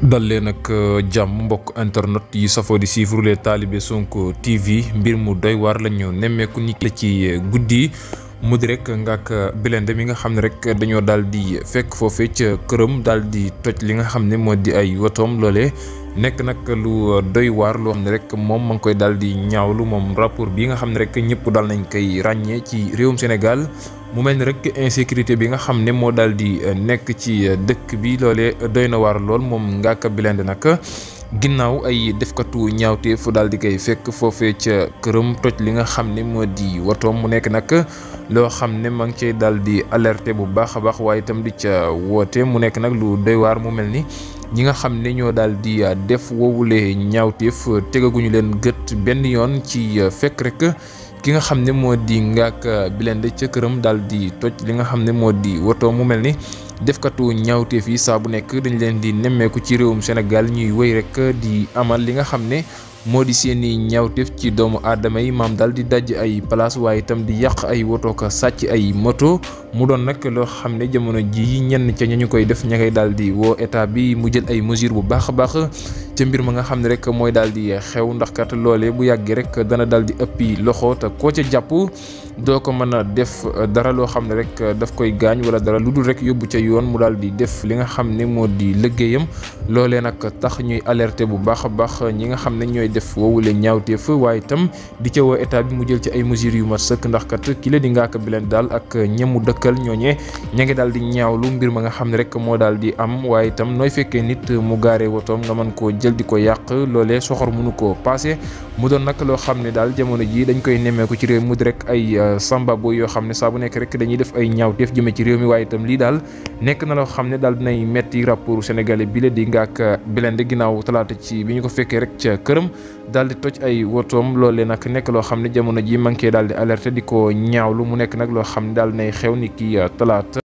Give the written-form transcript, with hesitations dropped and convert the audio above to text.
dal leen ak jàmm mbokk internet yi safoo di suivre les talibé Sonko TV mbir mu doy waar la ñu nemmeeku ni la ci guddi mu di rek Ngaaka Blindé mi nga xam ne rek dañoo daal di fekk foofee ca këram daal di toj li nga xam ne moo di ay wotoom loolee nekk nag lu doy waar loo xam ne rek moom ma ngi koy daal di ñaawlu moom rapport bi nga xam ne rek ñëpp daal nañ koy ràññee ci réewum Sénégal. mu mel ni rek insécurité bi nga xam ne moo daal di nekk ci dëkk bi loolee doy na waar lool moom Ngaaka Blindé nag ginnaaw ay defkatu ñaawteef daal di koy fekk foofee ca këram toj li nga xam ne moo di wotoom mu nekk nag loo xam ne ma ngi cay daal di alerter bu baax a baax waaye itam di ca woote mu nekk nag lu doy waar mu mel ni ñi nga xam ne ñoo daal di def woowule ñaawteef tegaguñu leen gët benn yoon ci fekk rek. ki nga xam ne moo di Ngaaka Blindé ca këram daal di toj li nga xam ne moo di woto mu mel ni defkatu ñaawteef yi saa bu nekk dañ leen di nemmeeku ci réewum Sénégal ñuy wéy rek di amal li nga xam ne moo di seeni ñaawteef ci doomu aadama yi maam daal di daj ay place waaye itam di yàq ay woto ka sàcc ay moto mu doon nag loo xam ne jamono ji ñenn ca ñu koy def ña ngay daal di woo état bi mu jël ay mesures bu baax a baax ca mbir ma nga xam ne rek mooy daal di xew ndax kat loolee bu yàggee rek dana daal di ëppi loxo te koo ca jàpp doo ko mën a def dara loo xam ne rek daf koy gaañ wala dara lu dul rek yóbbu ca yoon mu daal di def li nga xam ne moo di liggéeyam loolee nag tax ñuy alerter bu baax a baax ñi nga xam ne ñooy def woowule ñaawteef waaye itam di ca woo état bi mu jël ci ay mesures yu mat sëkk ndax kat ki la di Ngaaka Blindé daal ak ñemu dëkkal ñooñee ña ngi daal di ñaawlu mbir ma nga xam ne rek moo daal di am waaye itam nooy fekkee nit mu gaaree wotoom nga mën koo jël di ko yàq loolee soxor mënu koo passé mu doon nag loo xam ne daal jamono ji dañ koy nemmeeku ci réew mu di rek ay samba boy yoo xam ne saa bu nekk rek dañuy def ay ñaawteef jëme ci réew mi waaye itam lii daal nekk na loo xam ne daal dinay metti rapport sénégalais bi la di Ngaaka Blindé ginnaaw talaata ci bi ñu ko fekkee rek ca këram daal di toj ay wotoom loolee nag nekk loo xam ne jamono ji manqué daal di alerté di ko ñaawlu mu nekk nag loo xam ne daal dinay xew ni ki talaata